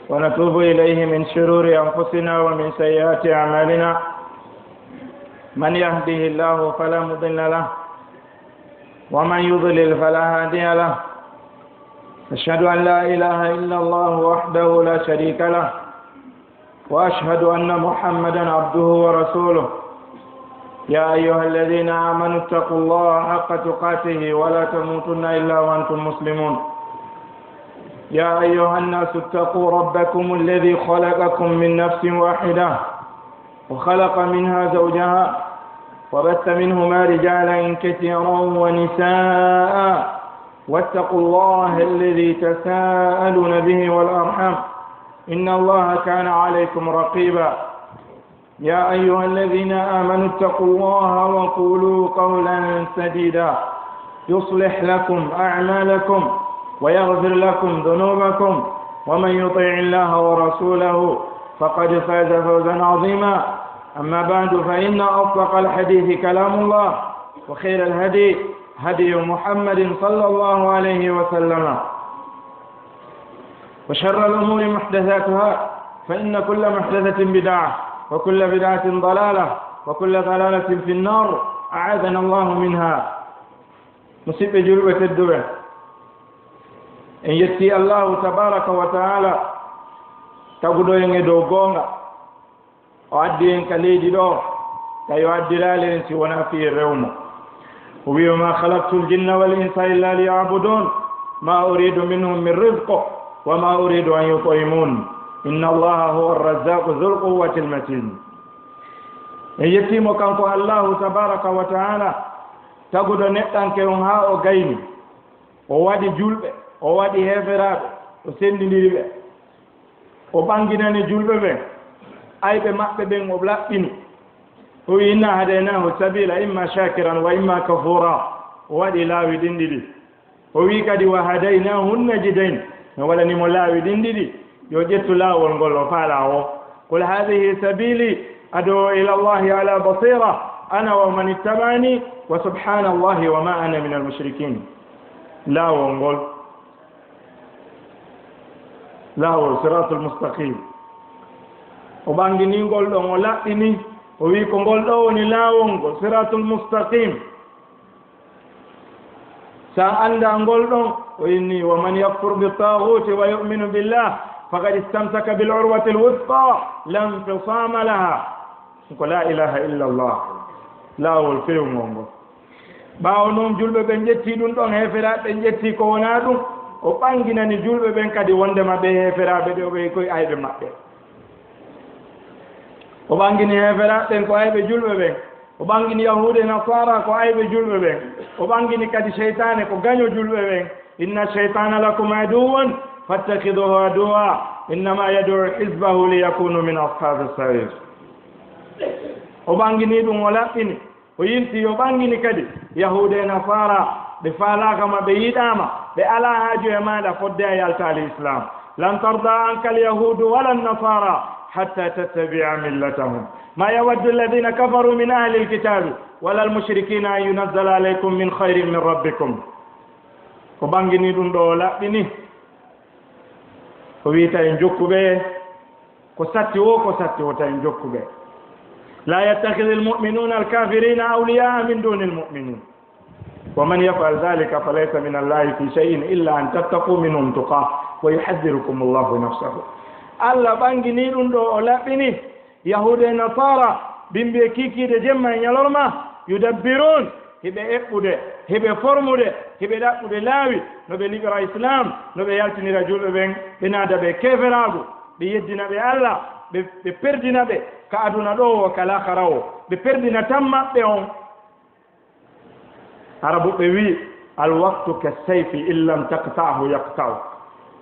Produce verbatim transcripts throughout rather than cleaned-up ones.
ونتوب إليه من شرور أنفسنا ومن سيئات أعمالنا. من يهده الله فلا مضل له، ومن يضلل فلا هادي له. أشهد أن لا إله إلا الله وحده لا شريك له، وأشهد أن محمدا عبده ورسوله. يا أيها الذين آمنوا اتقوا الله حق تقاته ولا تموتن إلا وأنتم مسلمون. يا أيها الناس اتقوا ربكم الذي خلقكم من نفس واحدة وخلق منها زوجها وبث منهما رجالا كثيرا ونساء، واتقوا الله الذي تساءلون به والأرحام، إن الله كان عليكم رقيبا. يا أيها الذين آمنوا اتقوا الله وقولوا قولا سديدا، يصلح لكم أعمالكم ويغفر لكم ذنوبكم، ومن يطع الله ورسوله فقد فاز فوزا عظيما. أما بعد، فإن أصدق الحديث كلام الله، وخير الهدي هدي محمد صلى الله عليه وسلم، وشر الأمور محدثاتها، فإن كل محدثة بدعة، وكل بدعة ضلالة، وكل ضلالة في النار، أعاذنا الله منها. Musidɓe julɓe tedduɓe, en yetti Allahu tabaraka wa taala, taguɗo en e dow goonga. O addi en ka leydi ɗo, tawi o addiraali en si wonaa fii rewmo. O wi'i: "وما خلقت الجن والإنس إلا ليعبدون، ما أريد منهم من رزق، وما أريد أن يطعمون، إن الله هو الرزاق ذو القوة المتين." En yetti mo kanko Allahu tabaraka wa taala, taguɗo neɗɗanke on haa o gayni. O waɗi julɓe, o waɗi heeferaaɓe, o senndindiri ɓe. O ɓanginani julɓe ɓen ayɓe maɓɓe ɓen, o laɓɓini. O wi'i: "إنا هديناه السبيل إما شاكرا وإما كفورا." O waɗi laawi ɗin ɗiɗi. O wi'i kadi: "وهديناه النجدين." Mi waɗani mo laawi ɗin ɗiɗi. Yo ƴettu laawol ngol o faalaa o. "قل هذه سبيلي أدعو إلى الله على بصيرة أنا ومن اتبعني وسبحان الله وما أنا من المشركين." Laawol ngol, laawol siratul mustaqim. O ɓangini ngol ɗon, o laɓɓini, o wi'i ko ngol ɗo woni laawol ngol, siratul mustaqim. Sa annda ngol ɗon, o inni: "ومن يكفر بالطاغوت ويؤمن بالله فقد استمسك بالعروة الوثقى لا انفصام لها." Ko la ilaha illa Allah, laawol fewngol ngol. Ɓaawo non, julɓe ɓen ƴetti ɗum ɗon, heeferaaɓe ɓen ƴetti ko wonaa ɗum. O ɓanginani julɓe ɓen kadi wondema ɓe heeferaaɓe ɓe, o ɓe koye ayɓe maɓɓe. O ɓangini heeferaaɓe ɓen ko ayɓe julɓe ɓen. O ɓangini Yahuudu e Nasaara ko ayɓe julɓe ɓen. O ɓangini kadi seytaane ko gaño julɓe ɓen. "إن الشيطان لكم عدو فاتخذوه عدوا إنما يدعو حزبه ليكونوا من أصحاب السعير." O ɓangini ɗum, o laɓɓini. O yilti, o ɓangini kadi Yahuudu e Nasaara, ɓe faalaaka ma, ɓe yiɗaama, ɓe alaa haaju e maaɗa fodde a yaltaali Islaam. "لن ترضى عنك اليهود ولا النصارى حتى تتبع ملتهم. ما يود الذين كفروا من أهل الكتاب ولا المشركين أن ينزل عليكم من خير من ربكم." O ɓangini ɗum ɗo, o laɓɓini. O wi'i tawi jokkuɓe ko satti o, ko satti o tawi jokkuɓe. "لا يتخذ المؤمنون الكافرين أولياء من دون المؤمنين ومن يفعل ذلك فليس من الله في شيء إلا أن تتقوا منهم تقاة ويحذركم الله نفسه." Allah ɓangini ɗum ɗo, o laɓɓini. Yahuudu e Nasaara, bimbi e kiikiiɗe jemma e ñalorma, yudabbiruun, hiɓe eɓɓude, hiɓe formude, hiɓe ɗaɓɓude laawi no ɓe liɓira Islaam, no ɓe yaltinira julɓe ɓen, ɓe naada ɓe keeferaagu, ɓe yeddina ɓe Allah, ɓe, ɓe perdina ɓe ka aduna ɗo o, ka laakara o, ɓe perdina tan maɓɓe on. Arabuɓe wi'i: "الوقت كالسيف إن لم تقطعه يقطعك."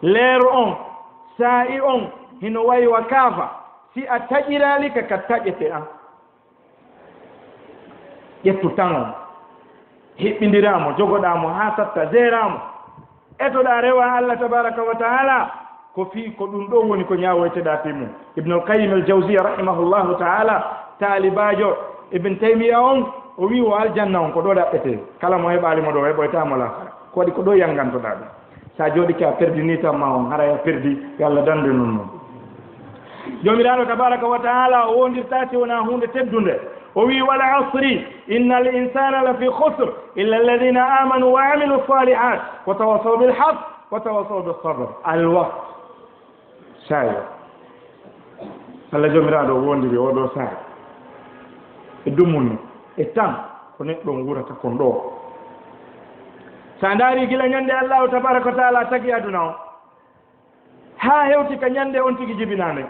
Leeru on, saa'i on, hino wayi wa kaafa, si a taƴiraali ka, ka taƴete an. Ƴettu tan on, hiɓɓindiraa mo, jogoɗaa mo haa satta, zeeraa mo. Etoɗaa rewaa Allah tabaraka wa taala, ko fii ko ɗum ɗo woni ko ñaawoyteɗaa fii mum. Ibnul Qayyim al-Jawziyya rahimahullahu taala, taalibaajo Ibn Taymiyya on, o wi'i wo aljanna on ko ɗo ɗaɓɓetee. Kala mo heɓaali mo ɗo, heɓoytaa mo laakara. Ko waɗi ko ɗo yanngantoɗaa ɗum. Sa jooɗike a perdi ni tan ma on, haray a perdi, yo Allah dandu en non non. Joomiraaɗo tabaraka wa taala o wondirtaake wona huunde teddunde. O wi, "Wal asri, innal insana lafi khusr, illa alladhina amanu wa amilu salihat, wa tawasaw bil haqq, wa tawasaw bis sabr." Al waqt. Saayo. Allah Joomiraaɗo o wondiri oo ɗoo saayo e dumunna, e tan ko neɗɗo on wurata kon ɗoo. Sa ndaari gila ñande Allahu tabaraka wa taala tagi aduna on, haa hewti ka ñande on tigi jibinaa nden,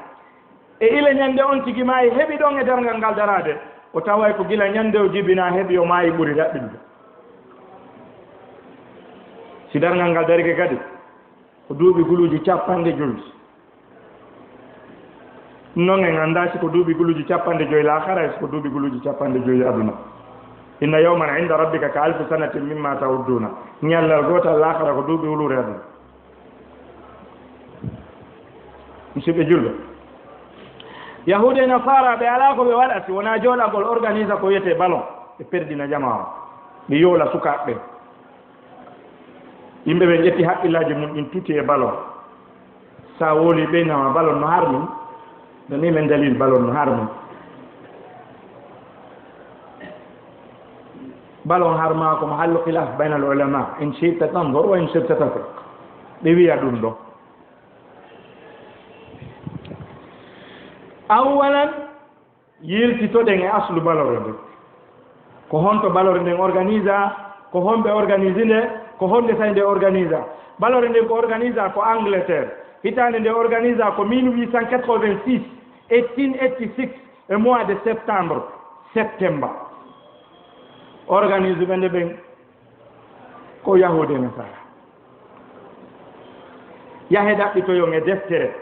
e ila ñande on tigi maayi heɓi ɗon e darngal ngal daraade, o taway ko gila ñande o jibinaa heɓi o maayi ɓuri raɓɓiɗude. Si darngal ngal darike kadi, ko duuɓi guluuji capanɗe jowi. Non en anndaa si ko duuɓi guluuji capanɗe jowi laakara, e si ko duuɓi guluuji capanɗe jowi aduna. Inna yawman inda rabbika ka alfi sanatin mimma ta'udduna. Ñallal gootal laakara ko duuɓi wuluure aduna. Musidɓe julɓe, Yahuuda e Nasaara ɓe alaa ko ɓe waɗa si wonaa jooɗagol organisa ko wiyetee ballon, ɓe perdina jamaa on, ɓe yowla sukaaɓe ɓen. Yimɓe ɓen ƴetti haqqillaaji mun ɗin tuti e ballon. Sa wowli ɓe nawa ballon no harmi, no ni men dalil ballon no harmi. Ballon harma ko mahallu khilaf bayna al ulama, in shi'ta tanzur wa in shi'ta tatruk. Ɓe wiya ɗum ɗo. Awwalan, yiltitoɗen e aslu ballon nden. Ko honto ballon nden organisa? Ko honɓe organisi nde? Ko honde tawi nde organisa? Ballon nden ko organisa ko Angleterre. Hitaande nde organisa ko mille huit cent quatre-vingt-six, eighteen eighty-six, e mois de septembre, septembre. Organisuɓe nde ɓen ko Yahuuda e Nasaara. Yahe ɗaɓɓitoyon e deftere.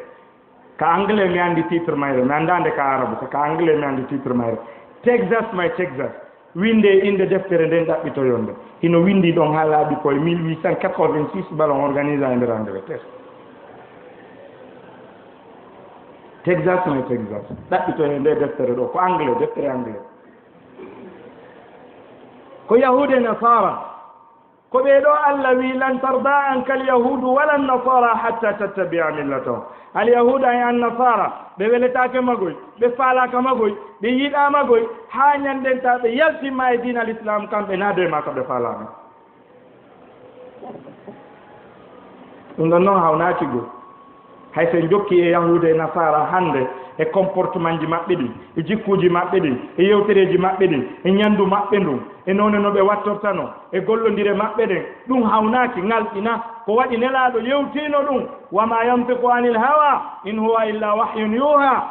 Ka anglais mi anndi titre mayre, mi anndaa nde ka arabu, ka anglais mi anndi titre mayre. Texas, my Texas. Winde e innde deftere nden ɗaɓɓitoyon nde. Hino winndi ɗon haa laaɓi ko e mille huit cent quatre-vingt-six ballon organisa e nder Angleterre. Texas, my Texas. Ɗaɓɓitoyon nde deftere ɗo, ko anglais, deftere anglais. Ko Yahuuda e Nasaara. Ko ɓee ɗoo Allah wii, "Lan tarda anka al-yahuudu wala an-nasaara hatta tattabi'a millatahum." Al-yahuuda e an-nasaara, ɓe weletaake magoy, ɓe faalaaka magoy, ɓe yiɗaa magoy, haa ñannden ta ɓe yaltin ma e diina al-Islaam, kamɓe naadee ma ka ɓe faalaaka. Ɗum ɗon noon hawnaaki goo. Hay so en jokki e Yahuuda e Nasaara hannde, e comportementji maɓɓe ɗin, e jikkuuji maɓɓe ɗin, e yewtereeji maɓɓe ɗin, e ñanndu maɓɓe ndun, e noone no ɓe wattortano, e gollondire maɓɓe ɗen, ɗum hawnaaki ngal ina ko waɗi Nelaaɗo yewtiino ɗum, "Wa ma yantiqu anil hawa, in huwa illa wahyun yuha."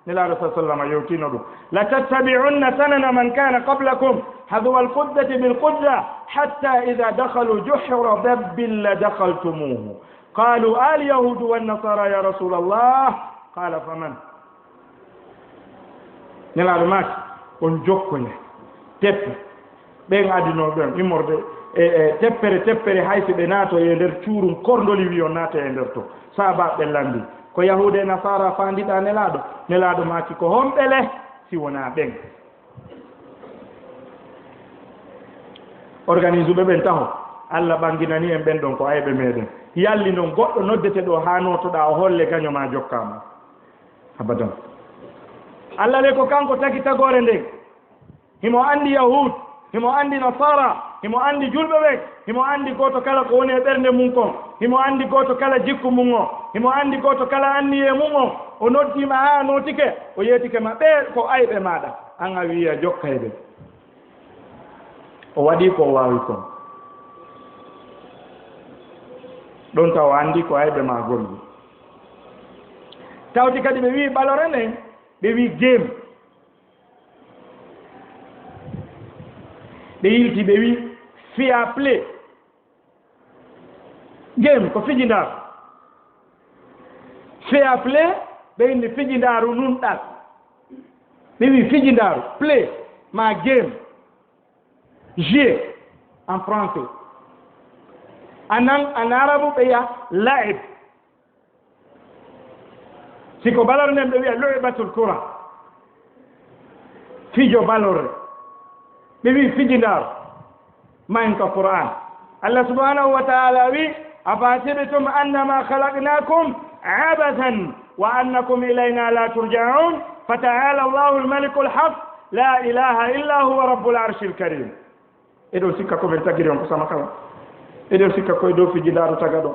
Nelaaɗo sa sallam yewtiino ɗum, "Latattabi'unna sanana man kana qablakum, hadwa al-quddati bil qudda, hatta idha dakhalu juhra dabbin la dakhaltumuhu." Qalu, "Al yahudu wan nasara ya Rasulallah?" Qala, "Faman?" Nelaaɗo maaki, "On jokkoya, teppe, ɓen adinooɓe on immorde e, e teppere, teppere, hay si ɓe naato e nder cuurum korndoli, wi on naate e nder to." Saabaaɓe ɓen lanndi, "Ko Yahuuda e Nasaara faandiɗaa Nelaaɗo?" Nelaaɗo maaki, "Ko honɓe le si wonaa ɓen?" Organisuɓe ɓen taho, Allah ɓanginani en ɓen ɗon ko ayɓe meɗen. Yalli non goɗɗo noddete ɗo haa nootoɗaa o holle gaño ma jokkaama? Abadan. Allah le ko kanko tagi tagoore nden. Himo anndi Yahuud, himo anndi Nasaara, himo anndi julɓe ɓen, himo anndi gooto kala ko woni e ɓernde mum kon, himo anndi gooto kala jikku mum on, himo anndi gooto kala anniyee mum on. O noddii ma haa a nootike, o yeetike ma ɓee ko ayɓe maaɗa. An a wi'i a jokkay ɓe. O waɗi ko o waawi kon. Ɗon taw o anndi ko ayɓe ma golli. Tawti kadi ɓe wi'i ɓalore nden, ɓe wi'i game. Ɓe yilti ɓe wi'i fair play. Game ko fijindaaru. Fair play, ɓe inni fijindaaru nunɗal. Ɓe wi'i fijindaaru, play, ma game, jeu en français. Anan, an arabu ɓe wi'a la'ib. Si ko balor nden ɓe wi'a lu'ibatul kura. Fijo balorre. Ɓe wi'i fijindaaru. Ma en ka Qur'an. Allah subhanahu wa ta'ala wi, أفحسبتم أنما خلقناكم عبثا وأنكم إلينا لا ترجعون فتعالى الله الملك الحق لا إله إلا هو رب العرش الكريم. Eɗon sikka ko men tagiri on ko sama kala? Eɗon sikka koye dow fijidaaru tagaɗo?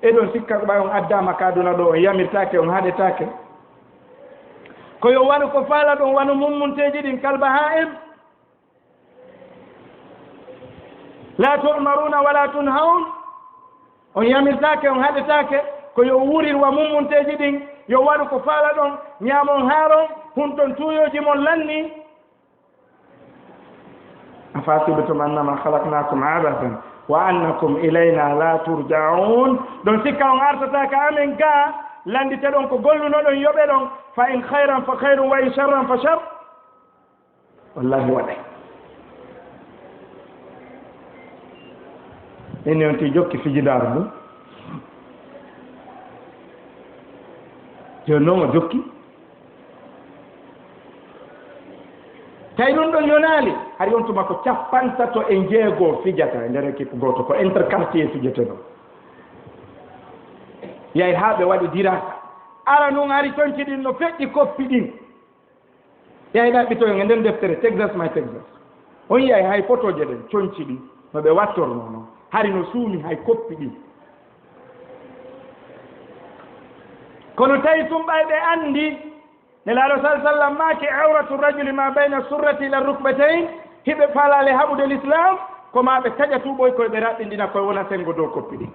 Eɗon sikka ko ɓay on addaama ka aduna ɗo, on yamirtaake, on haɗetaake? Ko yo waɗu ko faalaɗon, wano mummunteeji ɗin, kal bahaa'im. La tu'maruna wala tunhawn. On yamirtaake, on haɗetaake. Ko yo wuurir wa mummunteeji ɗin, yo waɗu ko faalaɗon, ñaamon haaron, hunton tuuyooji mon lanni. أفحسبتم أنما خلقناكم عبثا وأنكم إلينا لا ترجعون. Ɗon sikka on artataa ka amen gaa, lannditeɗon ko gollunoɗon yoɓeɗon, فإن خيرا فخير وإن شرا فشر. Wallahi waɗay. Enen on ti jokki fijidaaru ndu. Jooni noon o jokki. Tawi ɗum ɗon yonaali. Hari on tuma ko cappantato e njeego fijata e nder équipe gooto, ko interquartier fijete ɗon. Yahi haa ɓe waɗi dirasa. Ara nun hari conci ɗin no feƴƴi koppi ɗin. Yahi ɗaɓɓitoyon e nden deftere Texas My Texas. On yahi hay fotooje ɗen, conci ɗin, no ɓe wattornoo non. Hari no suumi hay koppi ɗin. Kono tawi tun ɓay ɓe anndi, Nelaaɗo sal sallam maaki, "Awratu rajuli ma bayna surrati ila rukbatayn." Hiɓe faalaale haɓude Lislaam, ko ma ɓe taƴa tuuɓoy koy, ɓe raɓɓindina koy, wona senngo dow koppi ɗin.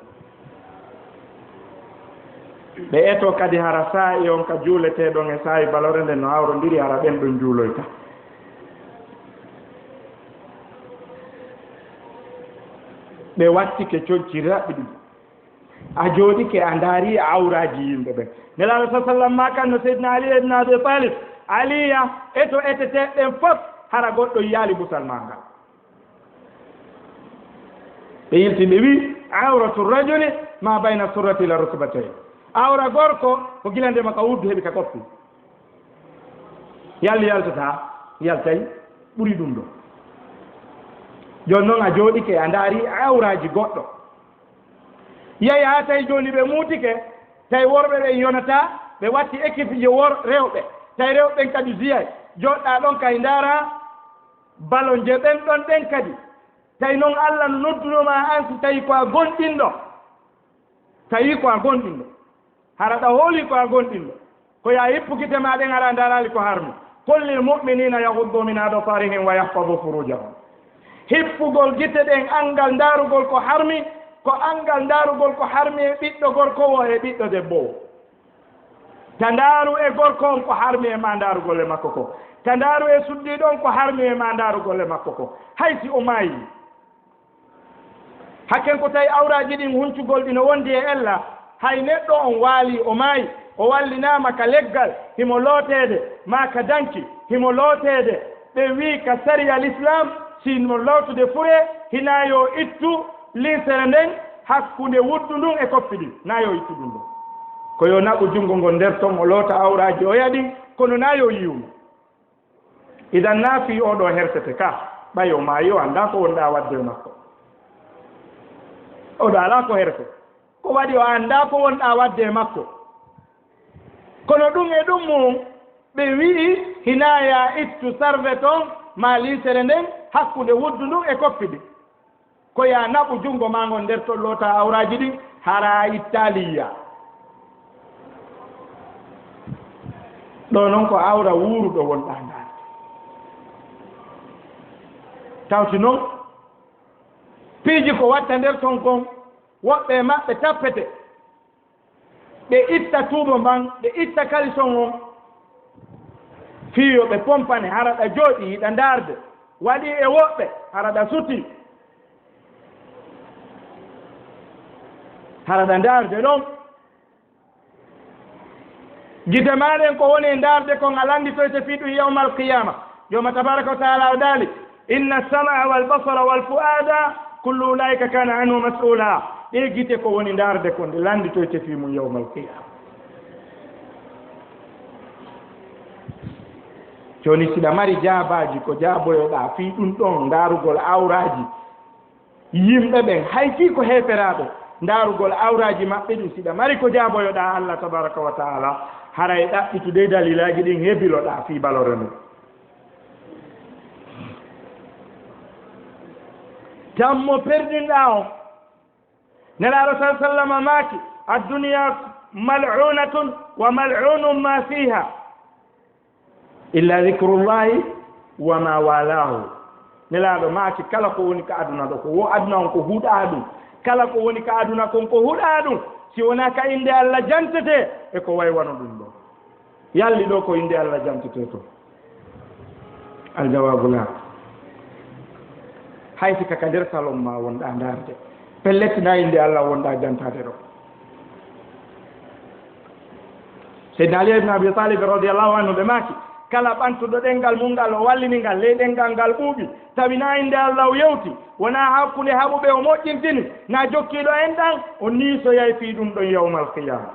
Ɓe eto kadi hara saa'i on ka juuleteɗon e saa'i balore nden no hawrondiri, hara ɓen ɗon juuloyta. Ɓe wattike conci raɓɓiɗi. A jooɗike, a ndaari awraaji yimɓe ɓen. Nelaaɗo sa sallam maakan no Seydina Ali ibn Abi Talib, Aliya, eto eteteeɓe ɓen fof, hara goɗɗo yiyaali busal maa ngal. Ɓe yilti, ɓe wi, "Awratu rajuli ma bayna surrati ila rukbatayhi." Awra gorko ko gila nde maka wuddu heɓi ka koppi. Yalli yaltata, yaltay, ɓuri ɗum ɗo. Jooni noon a jooɗike, a ndaari awraaji goɗɗo. Yehi haa tawi jooni ɓe muutike, tawi worɓe ɓen yonataa, ɓe watti équipe ji wor-, rewɓe. Tawi rewɓe ɓen kadi jiyay. Jooɗɗaa ɗon kay ndaara ballon je ɓen ɗon ɓen kadi. Tawi noon Allah no noddunoo ma aan si tawi ko a gonɗinɗo. Tawi ko a gonɗinɗo. Hara ɗa hooli ko a gonɗinɗo. Ko yo a hippu gite maa ɗen, hara a ndaaraali ko harmi. "Qul lil mu'minina yaghuddu min absarihim wa yahfazu furujahum." Hippugol gite ɗen, anngal ndaarugol ko harmi, ko anngal ndaarugol ko harmi e ɓiɗɗo gorko o e ɓiɗɗo debbo o. Ta ndaaru e gorko on ko harmi e maa ndaarugol e makko ko. Ta ndaaru e suddiiɗo on ko harmi e maa ndaarugol e makko ko. Hay si o maayi. Hakken ko tawi awraaji ɗin huncugol ɗi no wondi e ella, hay neɗɗo on waali o maayi, o wallinaama ka leggal, himo looteede, maa ka danki, himo looteede, ɓe wii ka sariya Lislaam, si himo lootude furee, hinaa yo ittu linsere nden hakkunde wuddu ndun e koppi ɗin, naa yo ittu ɗum ɗon. Ko yo naɓu junngo ngon nder ton, o loota awraaji oya ɗin, kono naa yo yiwu mo. Idan naa fii oo ɗoo hersete ka, ɓay o maayi o anndaa ko wonɗaa waɗde e makko. O ɗo alaa ko herse. Ko waɗi o anndaa ko wonɗaa waɗde e makko. Kono ɗum e ɗum mum, ɓe wi'i hinaa yaa ittu sarvet on maa linsere nden hakkunde wuddu ndun e koppi ɗin. Ko yaa naɓu junngo maa ngon nder ton loota awraaji ɗin, hara a ittaali yiya. Ɗoo non ko awra wuuruɗo wonɗaa ndaarde. Tawti non, piiji ko watta nder ton kon, woɓɓe e maɓɓe tappete. Ɓe itta tuubo mban, ɓe itta kalison on. Fii yo ɓe pompane, hara ɗa jooɗii, hiɗa ndaarde. Waɗii e woɓɓe, hara ɗa sutii. Hara ɗa ndaarde ɗon. Gite maa ɗen ko woni e ndaarde kon a lannditoyte fii ɗum yawmal qiyaama. Jooma tabaaraka wa taala o daali, "Inna as-sam'a wal basara wal fu'aada kullu ulaa'ika kaana anhu mas'uula." Ɗee gite ko woni ndaarde kon, ɗe lannditoyte fii mum yawmal qiyaama. Jooni, siɗa mari jaabaaji ko jaaboyoɗaa fii ɗum ɗon ndaarugol awraaji yimɓe ɓen, hay fii ko heeferaaɓe, ndaarugol awraaji maɓɓe ɗin, siɗa mari ko jaaboyoɗaa Allah tabaraka wa taala, haray ɗaɓɓitude dalilaaji ɗin hebiloɗaa fii balore mum. Tammo perdinɗaa on, Nelaaɗo sal sallama maaki, "Addunya mal'unatun wa mal'unun ma fiha, illa dhikrullahi wa ma walahu." Nelaaɗo maaki, kala ko woni ka aduna ɗo, ko wo aduna on ko huɗaa ɗum. Kala ko woni ka aduna kon ko huɗaa ɗum, si wonaa ka innde Allah jantete, e ko way wano ɗum ɗo. Yalli ɗo ko innde Allah jantete to? Aljawaabu laa. Hay si ka ka nder salon ma wonɗaa ndaarde, pellet na innde Allah wonɗaa jantaade ɗo. Seydina Ali ibn Abi Talib radiyallahu anhu ɓe maaki, kala ɓantuɗo ɗenngal mum ngal o wallini ngal ley ɗenngal ngal ɓuuɓi, tawi na innde Allah o yewti, wonaa hakkunde haɓuɓe o moƴƴintini, na jokkiiɗo en ɗan, o niisoyay fii ɗum ɗon yawmal qiyaama.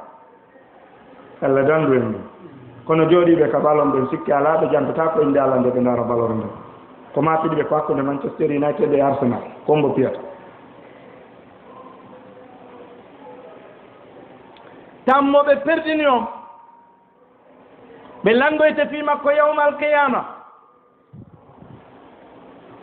Allah dandu en ɗum. Kono jooɗiiɓe ka balon ɓen, sikke alaa ɓe jantataa ko innde Allah nde ɓe ndaara balore nden. Ko maa fiɗi ɓe ko hakkunde Manchester United e Arsenal, ko hombo piyata? Tammo ɓe perdini on, ɓe lanndoyte fii makko yawmal qiyaama.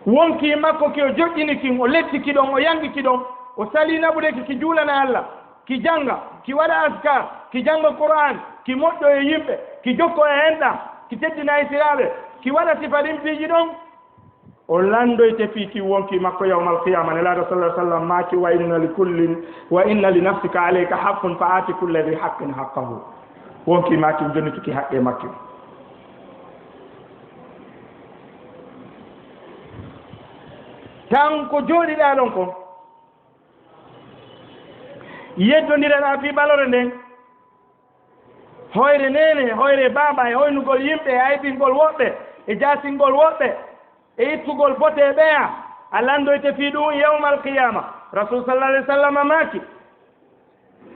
Wonkii makko ki o joƴƴini kin, o letti ki ɗon, o yangi ki ɗon, o salii naɓude ki, ki juulana Allah, ki jannga, ki waɗa askar, ki jannga Qur'an, ki moƴƴo e yimɓe, ki jokko e enɗa, ki teddina e siraaɓe, ki waɗa sifa ɗin piiji ɗon. O lanndoyte fii ki wonkii makko yawmal qiyaama. Nelaaɗo sallallahu alaihi wasallam maaki, "Wa inna li kullin, wa inna li nafsika alayka haqqun fa aati kulla dhi haqqin haqqahu." Wonkii maaki, "Jonnituki haqqe makki." Tan ko jooɗiɗaa ɗon kon, yeddondiraɗaa fii ɓalore nden, hoyre neene, hoyre baaba, e hoynugol yimɓe, e aybingol woɓɓe, e jaasingol woɓɓe, e ittugol bote e ɓeya, a lanndoyte fii ɗum yawmal qiyaama. Rasul sallallahu alaihi wasallam maaki,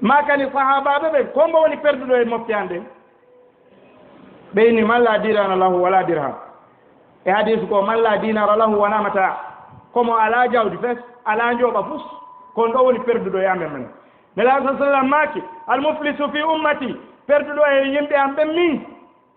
maakani sahaabaaɓe ɓen, "Ko hombo woni perduɗo e mofte an ɗen?" Ɓe inni, "Man la dirhama lahu wala dirham." E hadiisu ko, "Man la dinara lahu wala mata." Ko mo alaa jawdi fes, alaa njooɓa fus, ko on ɗo woni perduɗo e amen men. Nelaaɗo sallallahu alaihi wasallam maaki, "Al muflisu fi ummati," perduɗo e yimɓe am ɓen min.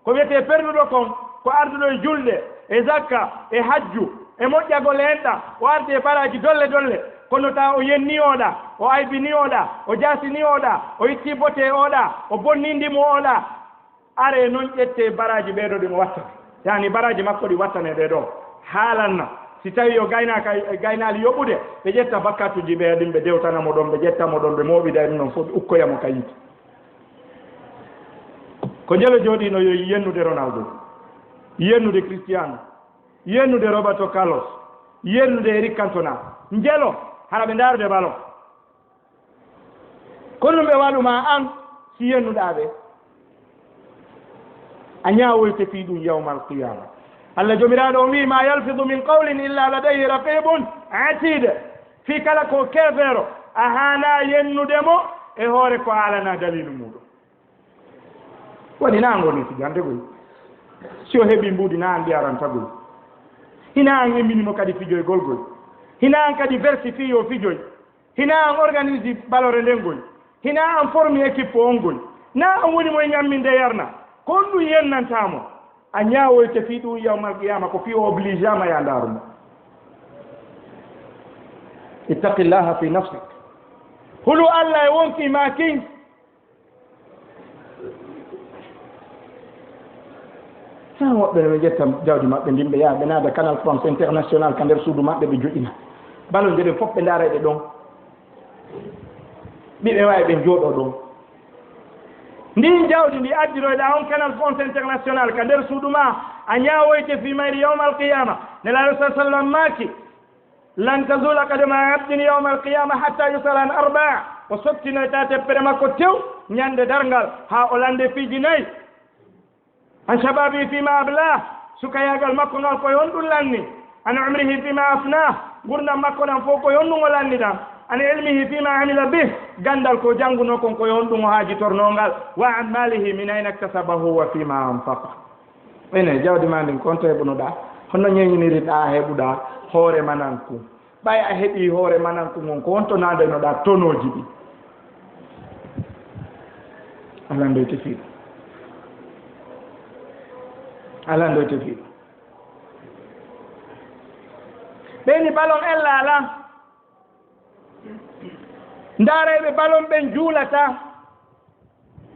Ko wiyetee perduɗo kon, ko arduɗo e julde, e zakka, e hajju, e moƴƴagol e enɗa, o ardi e baraaji dolle dolle, kono taa o yenni oɗa, o aybini oɗa, o jaasini oɗa, o itti bote oɗa, o bonni ndimu oɗa. Are non ƴettee baraaji ɓee ɗo ɗi mo watta. Yaani baraaji makko ɗi wattane ɓee ɗo. Haalanna. Si tawi yo gaynaaka, gaynaali yoɓude, ɓe ƴetta bakkatuuji ɓee ɗin, ɓe dewtana mo ɗon, ɓe ƴetta mo ɗon, ɓe mooɓida e ɗum ɗon fof, ɓe ukkoya mo ka yiite. Ko njelo jooɗiino yo yennude Ronaldo, yennude Cristiano, yennude Roberto Carlos, yennude Eric Cantona. Njelo, hara ɓe ndaarude ballon. Ko ɗum ɓe waɗu ma an si yennuɗaa ɓe. A ñaawoyte fii ɗum yawmal qiyaama. Allah Joomiraaɗo on wi'i, "Ma yalfidu min qawlin illa ladayhi raqibun atid." Fii kala ko keefeero, a haanaa yennude mo e hoore ko a alanaa daliilu muuɗum. Waɗi na an woni fijande goy. Si o heɓi mbuuɗi na an ɗi aranta goy. Hina an immini mo kadi fijoygol goy. Hina an kadi versi fii yo fijoy. Hina an organise balore nden goy. Hina an formi équipe on goy. Na an woni mo e ñamminde yarna. Ko on ɗum yennanta mo. A ñaawoyte fii ɗum yawmal qiyama ko fii o obligé ma ya ndaaru mo. Ittaqillaha fi nafsik. Hulu Allah e wonki ma kin. Haa woɓɓe ne ɓe ƴetta jawdi maɓɓe ndin, ɓe yaha ɓe naada Canal France International ka nder suudu maɓɓe, ɓe joɗɗina. Ballon je ɓe fof ɓe ndaara ɗe ɗon. Ɓiɓɓe waawi ɓe jooɗoo ɗon. Ndin jawdi ndi addiroyɗaa on Canal France International ka nder suudu ma, a ñaawoyte fii mayri yawmal qiyama. Nelaaɗo sa sallam maaki, "Lan tazula qadama abdin yawmal qiyama hatta yusala an arba'a." O sottinoyta teppere makko tew ñande darngal haa o lande piiji nayi. An shababi fima abla, sukayaagal makko ngal koye honɗum lanni? An umrihi fima afna, ngurndan makko ɗan fof koye honɗum o lanni ɗan? An ilmihi fima amila bih, gandal ko janngunoo kon koye honɗum o haajitornoo ngal? Wa an malihi min ayna iktasabahu wa fima anfaqa. Ene jawdi ma ndin ko honto heɓunoɗaa? Honno ñeñiniriɗaa heɓuɗaa hoore manan kun? Ɓay a heɓii hoore manan kun on, ko honto naadaynoɗaa tonooji ɗin? Alandoyte fiiɗo. Alandoyte fiiɗo. Ɓeyni balon ella ala. Ndaarayɓe balon ɓen juulata.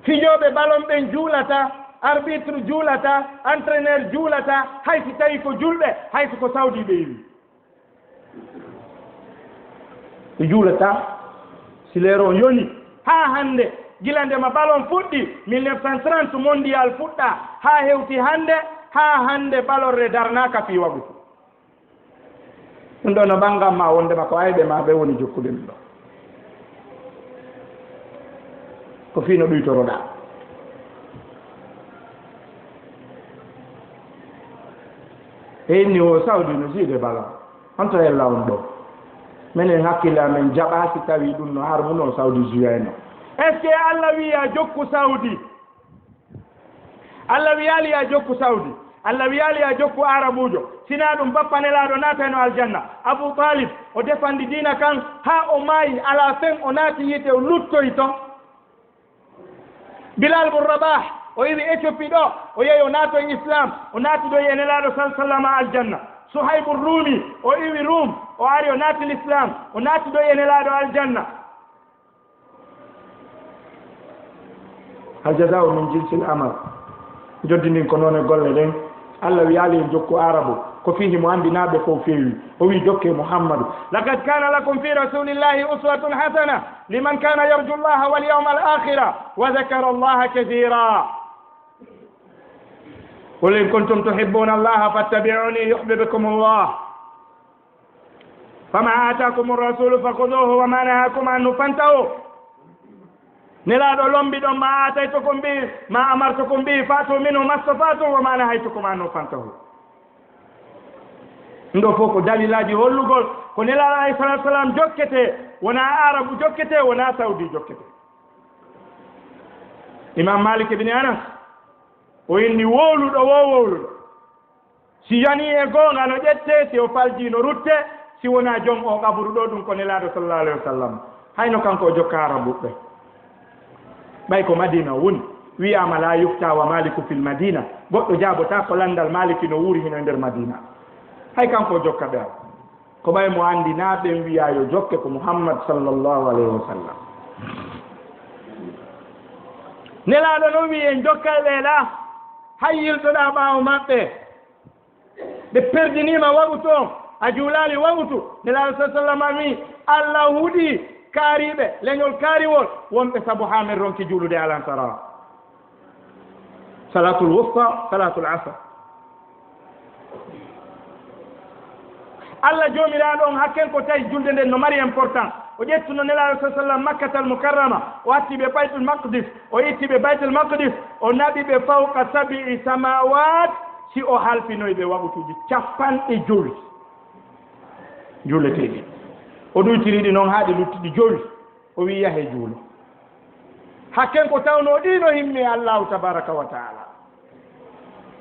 Fijooɓe balon ɓen juulata. Arbitre juulata. Entraîneur juulata. Hay si tawi ko julɓe, hay si ko sawdiiɓe iwi. Ɓe juulataa si leero on yoni haa hannde, gila ndema balon fuɗɗi, mille neuf cent trente mondial fuɗɗaa, haa hewti hannde, haa hannde balorre darnaaka fii wagutu. Ɗum ɗoo no ɓanngan ma wonndema ko ayɓe ma ɓe woni jokkude ɗum ɗoo. Ko fii no ɗuytoroɗaa. E inni o Sawdi no jiide balon. Honto ella on ɗoo? Menen hakkille amen jaɓaa si tawii ɗum no harmuno Sawdi jiyayno. Est-ce que Allah wi'i a jokku Sawdi? Allah wi'aali a jokku Sawdi. Allah wi'aali a jokku Arabuujo. Sinaa ɗum bappa Nelaaɗo naatayno aljanna. Abu Talib, o defandi diina kan haa o maayi, alaa fen o naati yiite o luttoyi ton. Bilal bun Rabah, o iwi Ethiopie ɗoo, o yehi o naatoyi Islam, o naatidoyi e Nelaaɗo sal sallama aljanna. Suhaybu Rumi, o iwi Rum, o ari o naati l'Islam, o naatidoyi e Nelaaɗo aljanna. Al jaza'u min jinsil amal. Joddi ndin ko noone golle ɗen. Allah wi'aali en jokku Arabu. Ko fii himo anndi naa ɓe fow feewi. O wi'i jokkee Muhammadu. لقد كان لكم في رسول الله أسوة حسنة لمن كان يرجو الله واليوم الآخر وذكر الله كثيرا. قل إن كنتم تحبون الله فاتبعوني يحببكم الله. فما آتاكم الرسول فخذوه وما نهاكم عنه فانتهوا. Nelaaɗo lombi ɗon ما آتيتكم به، ما أمرتكم به فأتوا منه ما استطعتم وما نهيتكم عنه فانتهوا. Ɗum ɗoo fof ko dalilaaji hollugol ko Nelaaɗo alayhi salaatu salaam jokketee, wonaa Arabu jokketee, wonaa Sawdi jokketee. Imaam Maalik ibn Anas, o inni wowluɗo woo wowluɗo. Si yanii e goonga no ƴettee, si o faljii no ruttee, si wonaa jom oo qaburu ɗoo, ɗum ko Nelaaɗo sallallahu alayhi wa sallam. Hayno kanko o jokka Arabuɓe. Ɓay ko Madina o woni, wi'aama لا يفتى ومالك في المدينة. Goɗɗo jaabotaako lanndal Maaliki no wuuri hino e nder Madina. Hay kanko o jokka ɓe. Ko ɓay mo anndi naa ɓen wi'aa yo jokke ko Muhammad sallallahu alayhi wa sallam. Nelaaɗo non wi'i en jokkay ɓe la, hay yiltoɗaa ɓaawo maɓɓe. Ɓe perdiniima wagutu on, a juulaali wagutu. Nelaaɗo sallallahu alayhi wa sallam wi'i, Allah huɗi kaariiɓe, leñol kaariwol, wonɓe sabu haa men ronki juulude alansara. Salatul wusta, salatul asr. Allah Joomiraaɗo on, hakken ko tawi julde nden no mari important. O ƴettuno Nelaaɗo sallallahu alayhi wa sallam Makkatal Mukarrama, o atti ɓe Baytul Maqdis, o itti ɓe Baytul Maqdis, o naɓi ɓe fawqa sab'i samawat, si o halfinoy ɓe wagutuuji capanɗe jowi juuleteeɗi. O ɗuytiri ɗi non haa ɗi lutti ɗi jowi. O wi'i, "Yahee juulo." Hakken ko tawnoo ɗii no himmee Allaahu tabaaraka wa ta'aala.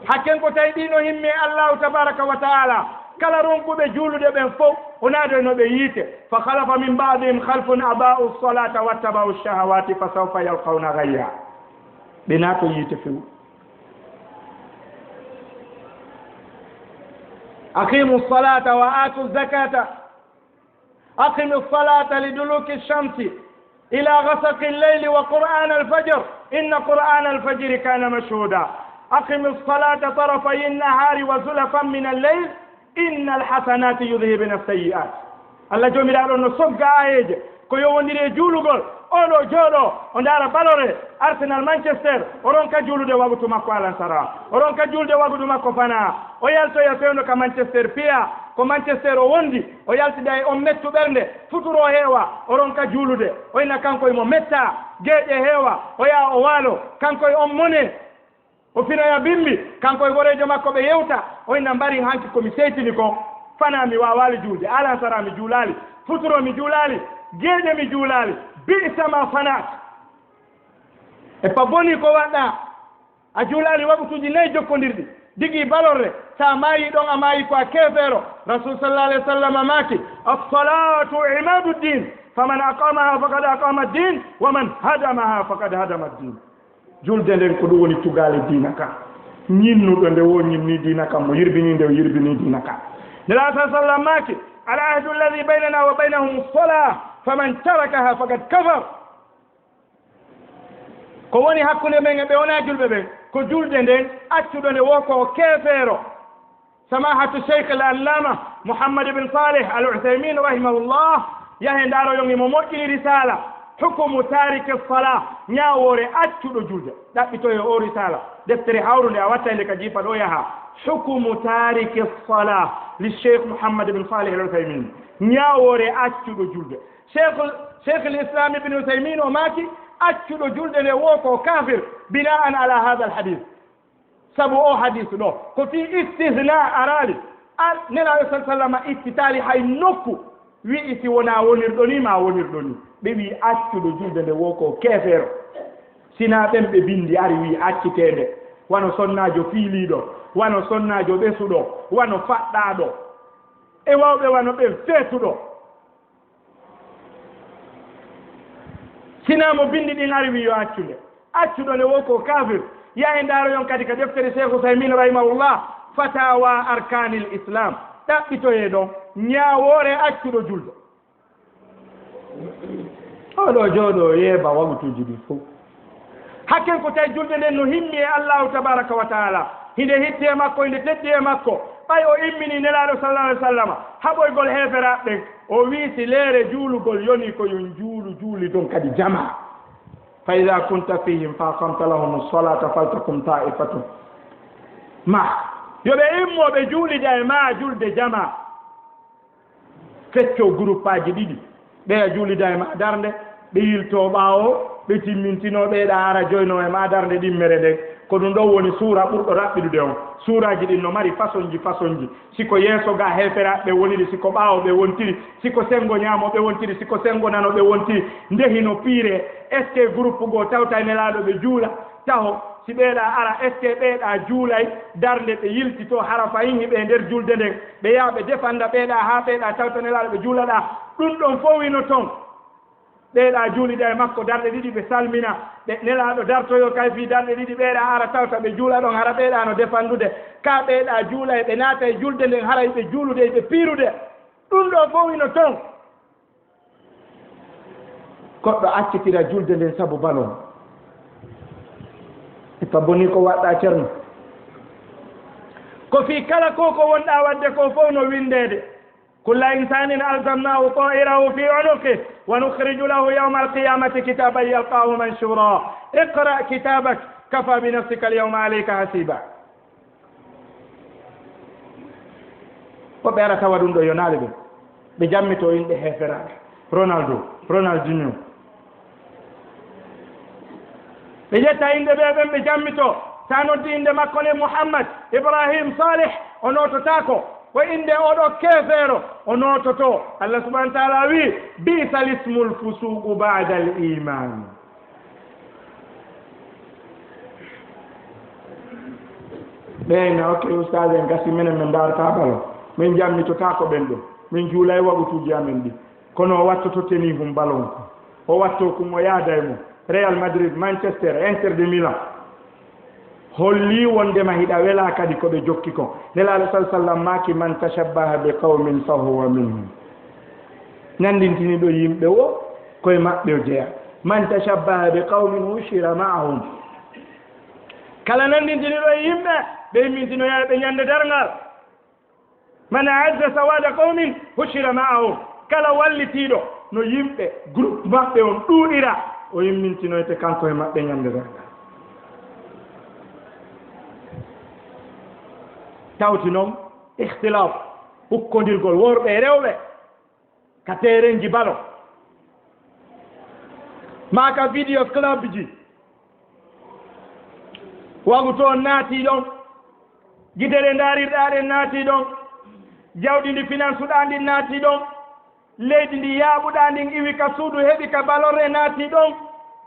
Hakken ko tawi ɗii no himmee Allaahu tabaaraka wa ta'aala. Kala ronkuɓe juulude ɓen fow, o naadoyno ɓe yiite. فخلف من بعدهم خلف أضاعوا الصلاة واتبعوا الشهوات فسوف يلقون غيا. Ɓe naato yiite few. أقيموا الصلاة وآتوا الزكاة. أقم الصلاة لدلوك الشمس إلى غسق الليل وقرآن الفجر إن قرآن الفجر كان مشهودا. أقم الصلاة طرفي النهار وزلفا من الليل إن الحسنات يذهبن السيئات. Allah Joomiraaɗo no sogga aayeeje ko yowondiri e juulugol. Oo ɗoo jooɗoo, o ndaara balore Arsenal Manchester, o ronka juulude wagutu makko alansara, o ronka juulde wagutu makko fanaa, o yaltoya fewndo ka Manchester piya, ko Manchester o wondi, o yaltida e on mettu ɓernde, futuro heewa, o ronka juulude, o ina kanko imo metta, geeƴe heewa, o yaha o waalo, kanko e on mone. O finoya bimbi, kanko e goreejo makko ɓe yewta, o inna mbari hanki ko mi seytini kon, fanaa mi waawaali juulde, alansara mi juulaali, futuro mi juulaali, geeƴe mi juulaali, bi'sa ma fanaat. E pa boni ko waɗɗaa, a juulaali wagutuuji nayi jokkondirɗi, digi balorre, sa maayi ɗon a maayi ko a keefeero. Rasul sallallahu alayhi wa sallam maaki, "As-salatu imadu ddin, faman aqamaha faqad aqama ddin, wa man hadamaha faqad hadama ddin." Julde nden ko ɗum woni tugaale diina kan. Ñinnuɗo nde wo ñinni diina kan, mo yirbini nde o yirbini diina kan. Nelaaɗo sallallahu alaihi wasallam maaki, "Al ahdu alladhi baynana wa baynahum as-salah, faman tarakaha faqad kafar." Ko woni hakkunde men e ɓe wonaa julɓe ɓen, ko julde nden, accuɗo nde wo ko keefeero. Samahatu Sheikh al-Allama Muhammad ibn Salih al-Uthaymin rahimahullah, yahe ndaaro yon imo moƴƴini risala, hukumu tariki salah, ñaawoore accuɗo julde. Ɗaɓɓito e o risala, deftere hawrunde a watta nde ka jiifa ɗo yaha. Hukumu tariki salah li Sheikh Muhammad ibn Salih al-Uthaymin, ñaawoore accuɗo julde. Sheikh, Sheikh al-Islam ibn Uthaymin o maaki, accuɗo julde nde wo ko kafir, bina'an ala hadha al-hadith. Sabu o hadis ɗo, ko fii istithna araali. Ar-, Nelaaɗo sal sallama ittitaali hay nokku, wi'i si wonaa wonirɗo ni, ma wonirɗo ni. Ɓe wi'i accuɗo julde nde wo ko keefeero. Sinaa ɓen ɓe bindi ari wi'i accitee nde. Wano sonnaajo fiiliiɗo, wano sonnaajo ɓesuɗo, wano faɗɗaaɗo. E wawɓe wano ɓen feetuɗo. Sinaa mo bindi ɗin ari wi yo accu nde. Accuɗo nde wo ko kafir. Ya e ndaaro yon kadi ka deftere Cheikh Usaymin rahimahullah, Fatawa Arkanil Islam. Ɗaɓɓitoyee ɗon, ñaawoore accuɗo julde. Oɗo jooɗo yeeba wagutuuji ɗi fof. Hakken ko tawi julde nden no himmi e Allahu tabaraka wa taala. Hinde hitti e makko, hinde teddi e makko. Ɓay o immini Nelaaɗo sallallahu alaihi wasallam haɓoygol heeferaaɓe ɓen, o wii si leere juulugol yoni ko yo juulu juuli ɗon kadi jamaa. Fa idha kunta fihim fa aqamta lahumu salata faltakum ta'ifatun ma. Yo ɓe immo ɓe juulida e ma julde jamaa. Feccoo guruppaaji ɗiɗi. Ɓeya juulida e ma darnde, ɓe yiltoo ɓaawo, ɓe timmintinoo, ɓeya ara joynoo e ma darnde ɗimmere nden. Ko ɗum ɗon woni suura ɓurɗo raɓɓiɗude on. Suuraaji ɗin no mari fasonji fasonji. Si ko yeeso ga heeferaaɓe ɓe woniri, si ko ɓaawo ɓe wontiri, si ko senngo ñaamo ɓe wontiri, si ko senngo nano ɓe wontiri. Nde hino piiree, est-ce que groupe goo tawta e Nelaaɗo ɓe juula? Taho, si ɓeeɗa ara, est-ce que ɓeeɗa juulay darnde ɓe yiltitoo hara fahin hiɓe e nder julde nden, ɓe yaha ɓe defanda ɓeeɗa haa ɓeeɗa tawta Nelaaɗo ɓe juulaɗa? Ɗum ɗon fow hino ton. Ɓeeɗa juulida e makko darɗe ɗiɗi ɓe salmina, ɓe Nelaaɗo dartoyo kay fii darɗe ɗiɗi ɓeeɗa ara tawta ɓe juula ɗon hara ɓeeɗa no defandude. Ka ɓeeɗa juulay ɓe naata e julde nden hara ɓe juulude ɓe piirude. Ɗum ɗoo fow hino ton. Goɗɗo accitira julde nden sabu balon. E pa boni ko waɗɗa, Ceerno? Ko fii kala ko ko wonɗa waɗde ko fow no winndeede. Kulla insanin alzamnahu ta'irahu fi unuqih wa nukhriju lahu yawma alqiyamati kitaban yalqahu manshura. Iqra kitabak kafa bi nafsika alyawma alayka hasiba. Woɓɓe ara tawa ɗum ɗo yonaali ɓe. Ɓe jammitoo inɗe heeferaaɓe. Ronaldo, Ronaldinho. Ɓe ƴetta inɗe ɓe ɓen ɓe jammitoo. Sa noddi inɗe makko ne Muhammad, Ibrahim, Saleh, o noototaako. Ko inɗe oɗo keefeero, o noototoo. Allah subhanahu wa ta'ala wi, "Bi'sa lismul fusuqu ba'dal iman." Ɓeen, ok, ustaas en gasi, menen min ndaarataa balo. Min jammitotaako ɓen ɗo. Min juulay wagutuuji amen ɗi. Kono o wattoto tenihum balon ko. O watto kun o yaada e mum. Real Madrid, Manchester, Inter de Milan. Holli wondema hiɗa wela kadi ko ɓe jokki kon. Nelaaɗo sal sallam maaki, "Man tashabbaha bi qawmin fa huwa minhum." Nandintiniɗo yimɓe wo, koye maɓɓe o jeya. "Man tashabbaha bi qawmin hushira ma'ahum." Kala nandintiniɗo e yimɓe, ɓe immintinoya ɓe ñande darngal. "Man a'azza sawada qawmin hushira ma'ahum." Kala wallitiiɗo no yimɓe, groupe maɓɓe on ɗuuɗira, o immintinoyte kanko e maɓɓe ñande darngal. Tawti noon, ikhtilaf, ukkondirgol worɓe e rewɓe ka terenji balo, maa ka video club ji. Wagu toon naati ɗon, gite ɗe ndaarirɗaa ɗen naati ɗon, jawdi ndi finansuɗaa ndin naati ɗon, leydi ndi yaaɓuɗaa ndin iwi ka suudu heɓi ka balorre naati ɗon.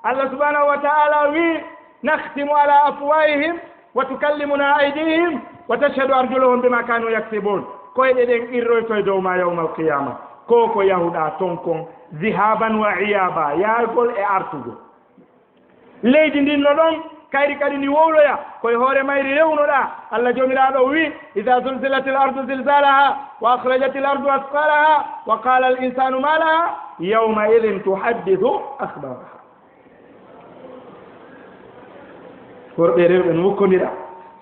Allah subhanahu wa ta'ala wi, "Nakhtimu ala afwahihim wa tukallimuna aydihim wa tashhadu arjuluhum bima kanu yaksibun." Koyɗe ɗen qirroyto e dow ma yawmal qiyama. Ko ko yahuɗaa ton kon, zihaban wa iyaba, yaagol e artugol. Leydi ndin no ɗon, Kayri kadi ndi wowloya, ko e hoore mayri rewnoɗaa. Allah Joomiraaɗo o wi'i: "Iza zulzilatil ardu zilzalaha, wa akhrajatil ardu athqalaha, wa qala al insanu ma laha, yawma idhin tuhaddithu akhbaraha." Worɓe e rewɓe no ukkondira.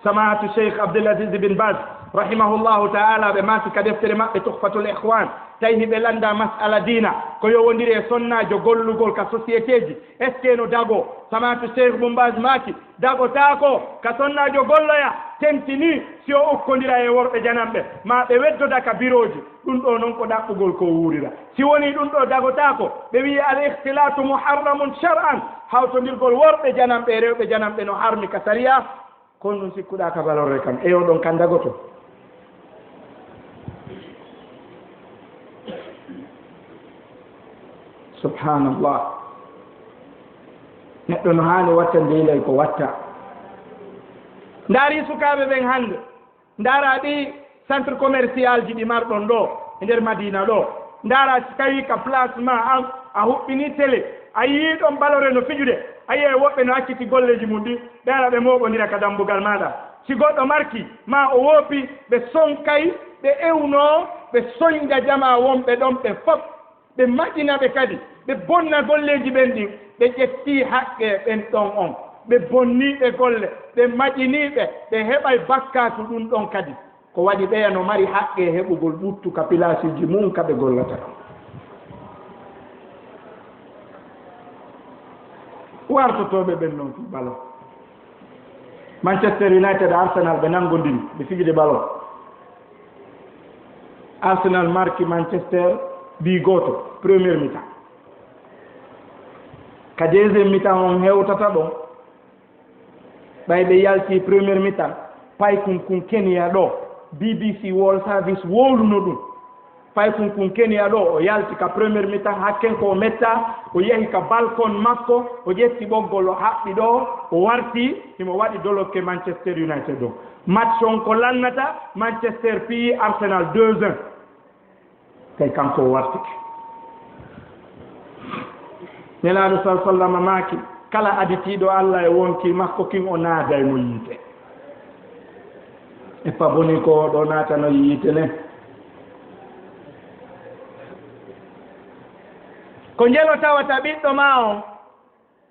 Samaatu Cheikh Abdul Aziz bin Baz, rahimahullahu ta'ala, ɓe maaki ka deftere maɓɓe Tuhfatul Ikhwan, tawi hiɓe lannda mas'ala diina, ko yowondiri e sonnaajo gollugol ka société ji, est-ce que no dago? Samaatu Cheikh Bun Baz maaki, dagotaako ka sonnaajo golloya, tentini si o ukkondira e worɓe jananɓe, ma ɓe weddoda ka birooji. Ɗum ɗo noon ko ɗaɓɓugol ko wuurira. Si wonii ɗum ɗo dagotaako, ɓe wi'i al ikhtilatu muharramun shar'an, hawtondirgol worɓe jananɓe e rewɓe jananɓe no harmi ka sariya, kon ɗum sikkuɗaa ka balorre kan, e yo ɗon kan dagoto. Subhanallah. Neɗɗo no haani watta ndeylay ko watta. Ndaari sukaaɓe ɓen hannde. Ndaara ɗi centre commercial ji ɗi marɗon ɗo e nder Madina ɗo. Ndaara si tawi ka place ma an a huɓɓini télé, a yii ɗon balore no fijude, a yi'ay woɓɓe no acciti golleji mum ɗi, ɓe ara ɓe mooɓondira ka dambugal maaɗa. Si goɗɗo marki ma o woopi, ɓe sonkay, ɓe ewnoo, ɓe soñda jamaa wonɓe ɗon ɓe fof. Ɓe maƴina ɓe kadi, ɓe bonna golleeji ɓen ɗin, ɓe ƴettii haqqee ɓen ɗon on, ɓe bonnii ɓe golle, ɓe maƴinii ɓe, ɓe heɓay bakkaatu ɗun ɗon kadi. Ko waɗi ɓeya no mari haqqee heɓugol ɓuttu ka pilaasiiji mum ka ɓe gollata ɗon. Wartotooɓe ɓen non fii balo. Manchester United e Arsenal ɓe nanngondiri, ɓe fijide balo. Arsenal marki Manchester bii gooto, premier mi-temps. Ka deuxième mi-temps on hewtata ɗon, ɓay ɓe yalti premier mi-temps, paykun kun Kenya ɗo, B B C World Service wowluno ɗum. Paykun kun Kenya ɗo, o yalti ka premier mi-temps, hakken ko o metta, o yahi ka balcon makko, o ƴetti ɓoggol, o haɓɓi ɗo, o warti, himo waɗi dolokke Manchester United ɗo. Match on ko lannata, Manchester piyi Arsenal deux un. Kay kanko o wartike. Nelaaɗo sal sallama maaki, kala aditiiɗo Allah e wonkii makko kin, o naaday mo yiite. E paboni ko o ɗo naatano yiite ne. Ko njelo tawata ɓiɗɗo ma on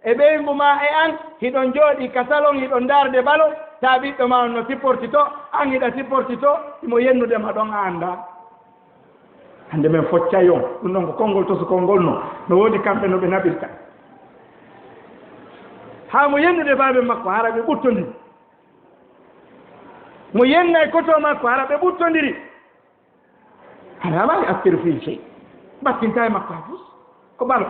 e ɓeyngu ma e an, hiɗon jooɗii ka salon, hiɗon ndaarde balo, taa ɓiɗɗo ma on no sipporti to, an hiɗa sipporti to, himo yennude ma ɗon a anndaa. Hannde men foccay on, ɗum ɗon ko konngol tosugol ngol no, no woodi kamɓe no ɓe naɓirta. Haa mo yennude baaben makko, hara ɓe ɓuttondiri. Mo yennay koto makko, hara ɓe ɓuttondiri. Hara waawi aspiru fii sey. Battinta e makko hay fus. Ko balo.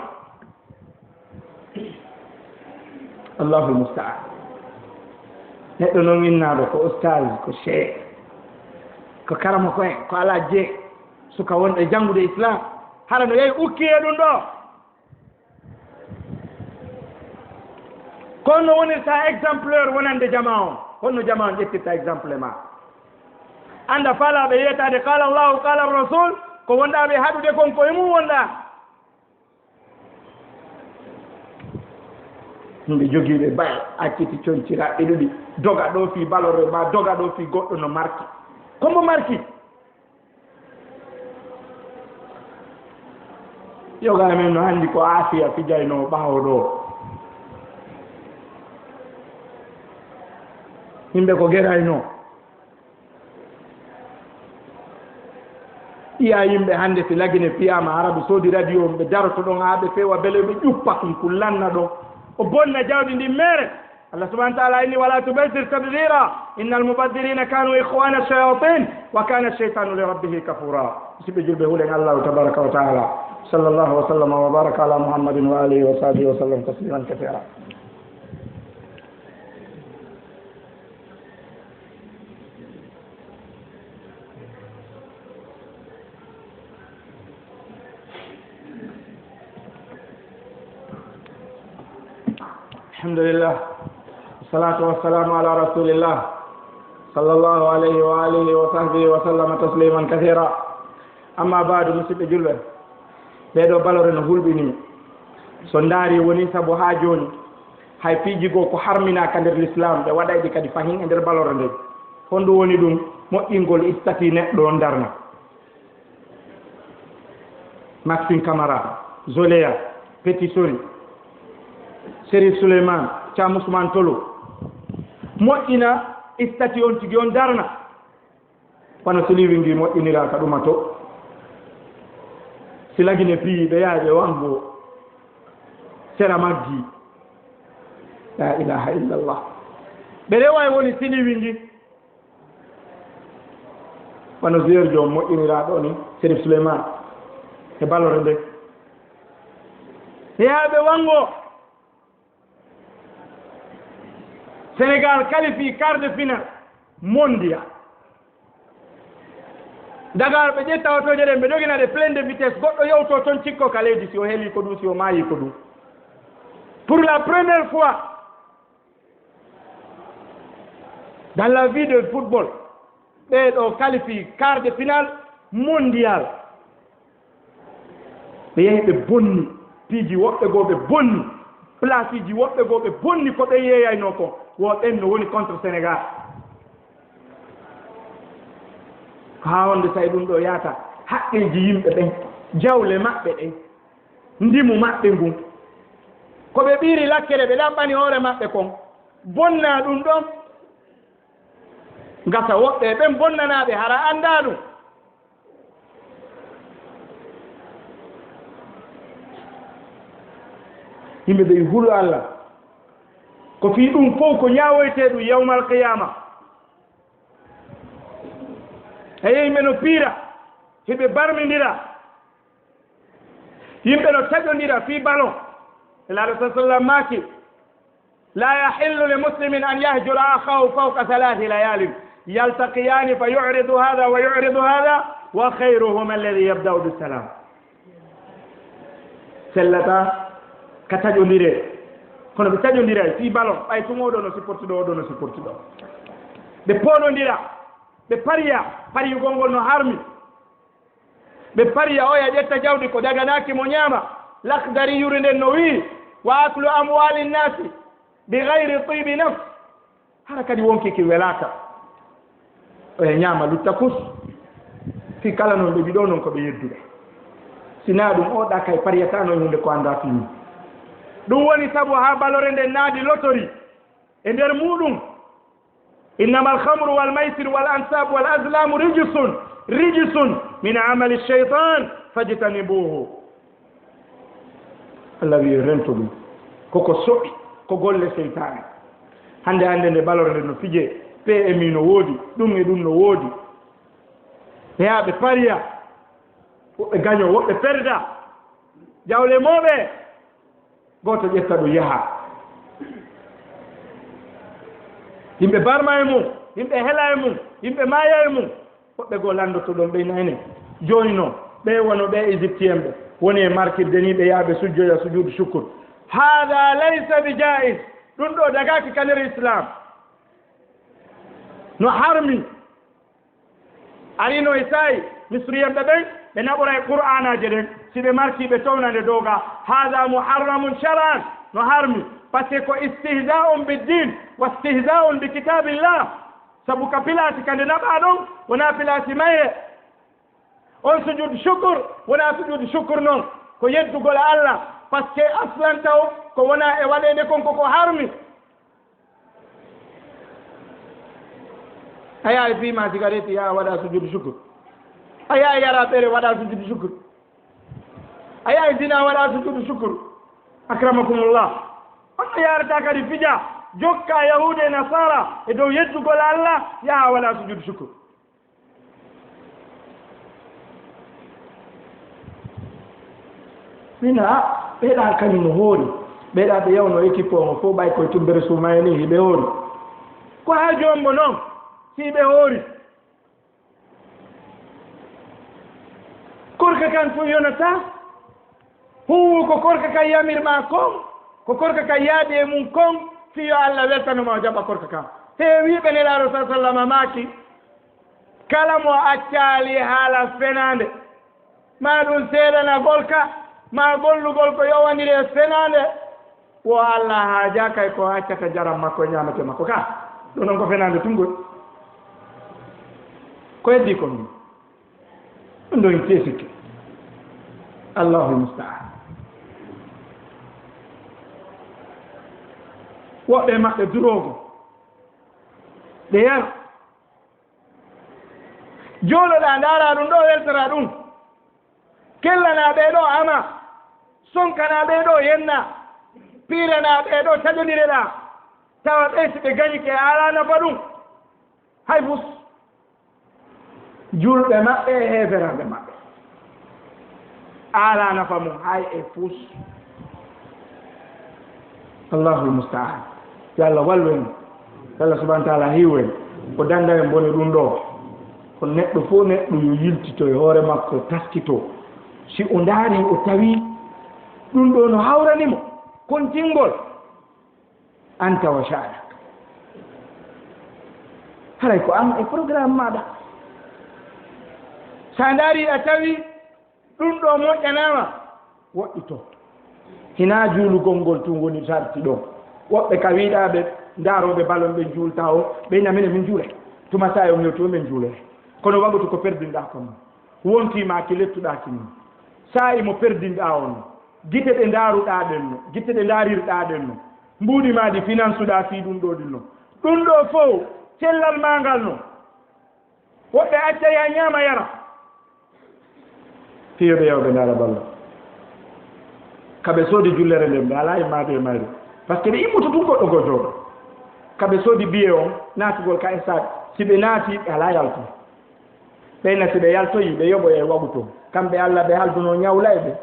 Allahul musta'an. Neɗɗo noon innaaɗo ko ustaz, ko sheikh, ko karamoko en, ko alaa jee, suka wonɗo e janngude Islam. Hara no yehi ukki e ɗum ɗo. Kono no wonirta exemplaire wonande jama on. Honno jama on ƴettirta exemple ma? Annda faalaaɓe yeetaade qala Allahu, qala Rasul, ko wonɗaa ɓe haɗude kon ko e mum wonɗaa. Yimɓe jogiiɓe baye, acciti conci raɓɓiɗuɗi, doga ɗo fii balorre ma, doga ɗo fii goɗɗo no marki. Ko mbo marki? Yoga men no anndi ko Aasiya fijaynoo ɓaawo ɗo. Yimɓe ko geraynoo. Iya yimɓe hannde si lagine fiyaama, hara ɓe soodi radio, ɓe daroto ɗon haa ɓe fewa bele, ɓe ƴuppa ɗum, kun lanna ɗon. O bonna jawdi ndin meere. Allah subhanahu wa ta'ala inni: "Wala tubazzir tabzira, innal mubazzirina kanu ikhwana shayatin, wa kana shaytanu li rabbihi kafura." Musidɓe julɓe, hulen Allahu tabaraka wa ta'ala. Sallallahu wa sallama wa baraka ala Muhammadin wa alihi wa sahbihi wa sallam tasliman kathira. الحمد لله. والصلاة والسلام على رسول الله. صلى الله عليه وآله وصحبه وسلم تسليما كثيرا. أما بعد، musidɓe julɓe, ɗee ɗoo balore no hulɓinii. So ndaari woni sabu haa jooni, Hay piiji goo ko harminaaka nder l'islam, ɓe waɗay ɗi kadi fahin e nder balorre nden. Honɗum woni ɗum? Moƴƴingol istati neɗɗo on darna. Maxime Camara, Zoléa, Petit Sori, Serif Souleymane, Thiam Ousmane Tolo. Moƴƴina istati on tigi on darna. Wano siliwi ngi moƴƴiniraaka ɗuma to. Si lagine piyi ɓe yahay ɓe wango sera maggi. La ilaha illallah. Ɓe rewa e woni siliwi ngi. Wano joueur joom moƴƴiniraaɗo ni, Serif Souleymane, e balorre nde. Yahay ɓe wango. Sénégal qualifie quart de finale mondial. Dakar ɓe ƴetta otooje ɗen, ɓe dogina ɗe plein de vitesse, goɗɗo yewto ton, cikko ka leydi, si o heli ko ɗum, si o maayi ko ɗum. Pour la première fois dans la vie de football, ɓe ɗo qualifie quart de finale mondial. Ɓe yahi ɓe bonni piiji woɓɓe goo, ɓe bonni placeji woɓɓe goo, ɓe bonni ko ɓe yeeyaynoo ko, wo ɓen no woni contre Sénégal. Haa wonde tawi ɗum ɗo yaata haqqeeji yimɓe ɓen, jawle maɓɓe ɗen, ndimu maɓɓe ngun, ko ɓe ɓiiri lakkere, ɓe ɗaɓɓani hoore maɓɓe kon, bonna ɗum ɗon. Ngasa woɓɓe e ɓen bonnanaaɓe hara anndaa ɗum. Yimɓe ɓe hulu Allah. Ko fii ɗum fow ko ñaawoytee ɗum yawmal qiyaama. Eyi, yimɓe no piira, hiɓe barmindira. Yimɓe no taƴondira fii balon. Nelaaɗo sa sallam maaki, لا يحل لمسلم أن يهجر أخاه فوق ثلاث ليال يلتقيان فيعرض هذا ويعرض هذا وخيرهما الذي يبدأ بالسلام. Sellataa ka taƴondire, kono ɓe taƴondira fii balon, ɓay tun oo ɗoo no supporti ɗoo, oo ɗoo no supporti ɗoo. Ɓe pooɗondira, ɓe pariya, pariyugol ngol no harmi. Ɓe pariya oya ƴetta jawdi ko daganaaki mo ñaama. Lakhdari yuri nden no wi'i, وأكل أموال الناس بغير طيب نفس. Hara kadi wonkii ki welaaka. Oya ñaama lutta kus. Fii kala non ɓe ɗiɗo non ko ɓe yedduɓe. Si naa ɗum, oo ɗa kay pariyata non huunde ko anndaa fii mum. Ɗum woni sabu haa balorre nden naadi lotori e nder muuɗum. إنما الخمر والميسر والأنصاب والأزلام رجس، رجس من عمل الشيطان فاجتنبوه. Allah wi'i rento ɗum. Ko ko soɓi, ko golle seytaane. Hannde, hannde nde balorre nde no fijee, P M U no woodi, ɗum e ɗum no woodi. Ɓe yaha ɓe pariya, woɓɓe gaño, woɓɓe perda. Jawle mooɓe. Gooto ƴetta ɗum yaha. Yimɓe barma e mum, yimɓe hela e mum, yimɓe maaya e mum. Woɓɓe goo lanndoto ɗon ɓe nayne. Jooni non, ɓe wano ɓe Égyptien ɓe woni e markirde ni, ɓe yaha ɓe sujjoya sujuudu shukur. Hada laysa bi jaiz. Ɗum ɗo dagaaki ka nder Islam. No harmi. Arino e saa'i Misriyanɓe ɓen, ɓe naɓora e Qur'aanaaje ɗen, si ɓe marki ɓe towna nde dooga, hada muharramun shar'an, no harmi, parce que ko istihza'un bid-din, wa istihza'un bi kitabillah, sabu ka pilaasi ka nde naɓaa ɗon, wonaa pilaasi mayre. On sujud shukur, wonaa sujud shukur non, ko yeddugol Allah, parce que aslan taw ko wonaa e waɗeede kon ko ko harmi. A yaha e fiima sigareti, yaha waɗa sujudu shukur. A yaha e yara ɓere, waɗa sujudu shukur. A yaha e zina, waɗa sujudu shukur. Akramakumullah. On no yarata kadi fija, jokka Yahuudu e Nasaara e dow yeddugol Allah, yaha waɗa sujudu shukur. Mina, ɓeeɗa kañum no hoori. Ɓeeɗa ɓe yawno équipe o, mo fof ɓay koye tumbere suumaye ni, hiɓe hoori. Ko haa joombo noon, si ɓe hoori. Korka kan fof yonata. Huuwu ko korka kan yamir ma kon, ko korka kan yaadi e mum kon, fii yo Allah weltano ma, o jaɓa korka kan. Heewii ɓe Nelaaɗo sa sallam maaki, kala mo accaali haala fenaande, maa ɗum seedanagol ka, maa gollugol ko yowandiri e fenaande, Wo Allah haajaaka e ko accata jaram makko e ñaamete makko ka. Ɗum noon ko fenaande tun ngol. Ko heddi kon ɗum. Ɗum ɗon teesike. Allahul musta'an. Woɓɓe maɓɓe duroogo. Ɓe yar. Jooɗoɗaa, ndaaraa ɗum ɗoo, weltoraa ɗum. Kellanaa ɓee ɗoo, ama. Sonkanaa ɓee ɗoo, yenna. Piiranaa ɓee ɗoo, taƴondireɗaa. Tawa ɓee si ɓe gañike, a alaa nafa ɗum. Hay fus. Julɓe maɓɓe e heeferaaɓe maɓɓe. A alaa nafa mum hay e fus. Allahul musta'an. Yo Allah wallu en. Yo Allah subhanahu wa ta'ala hiwu en. O dannda en bone ɗum ɗoo. Kono neɗɗo fof neɗɗo yo yiltito e hoore makko, taskito. Si o ndaari, o tawi ɗum ɗoo no hawrani mo, kontingol, anta wa sha'nak. Haray ko an e programme maaɗa. Sa ndaari a tawi ɗum ɗoo moƴƴanaama, woɗɗito. Hinaa juulugol ngol tun woni sarti ɗoo. Woɓɓe ka wiɗaaɓe ndaarooɓe balon ɓe juulta o, ɓe ina minen min juulay. Tuma sa yo min tuma min juulay. Kono wagutu ko perdinɗaa kon non. Wontii ma ki lettuɗaa kin non. Saa'i mo perdinɗaa on, gite ɗe ndaaruɗaa ɗen non, gite ɗe ndaarirɗaa ɗen non, mbuuɗi ma ɗi finansuɗaa fii ɗum ɗoo ɗin non. Ɗum ɗoo fow, cellal maa ngal non. Woɓɓe accay a ñaama yara. Fii yo ɓe yaw ɓe ndaara balla. Ka ɓe soodi jullere nden, ɓe alaa immaade e mayre. Parce que ɓe immoto tun goɗɗo goo jooɗo. Ka ɓe soodi biye on, naatugol ka stade. Si ɓe naati, ɓe alaa yaltu. Ɓen na si ɓe yaltoyi, ɓe yoɓoyay wagu to. Kamɓe Alla ɓe halduno ñawlayɓe.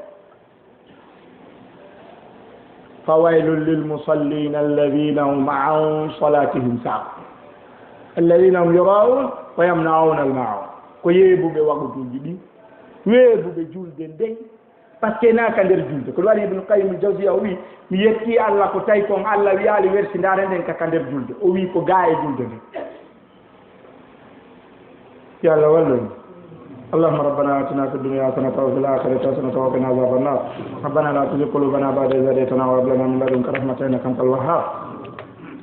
فويل للمصلين الذين هم عن صلاتهم ساهون الذين هم يراءون ويمنعون الماعون. Ko yeebuɓe wagutuuji ɗin, weebuɓe julde nden, parce que na ka nder julde. Ko ɗum waɗi Ibn Qayyim al-Jawziyya o wi, mi yetti Alla ko tawi kon Alla wiyaali wersi ndaare nden ka, ka nder julde. O wi ko gaa e julde nden. Yo Allah wallu en. اللهم ربنا آتنا في الدنيا حسنة وفي الآخرة حسنة وقنا عذاب النار. ربنا لا تزغ قلوبنا بعد إذ هديتنا وهب لنا من لدنك رحمة إنك أنت الوهاب.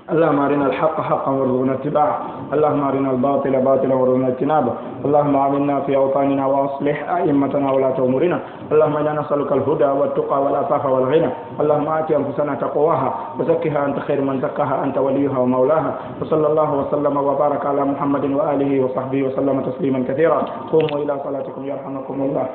اللهم أرنا الحق حقا وارزقنا اتباعه. اللهم أرنا الباطل باطلا وارزقنا اجتنابه. اللهم آمنا في أوطاننا وأصلح أئمتنا وولاة أمورنا. اللهم إنا نسألك الهدى والتقى والعفاف والغنى. اللهم آت أنفسنا تقواها وزكها أنت خير من زكاها أنت وليها ومولاها. وصلى الله وسلم وبارك على محمد وآله وصحبه وسلم تسليما كثيرا. قوموا إلى صلاتكم يرحمكم الله.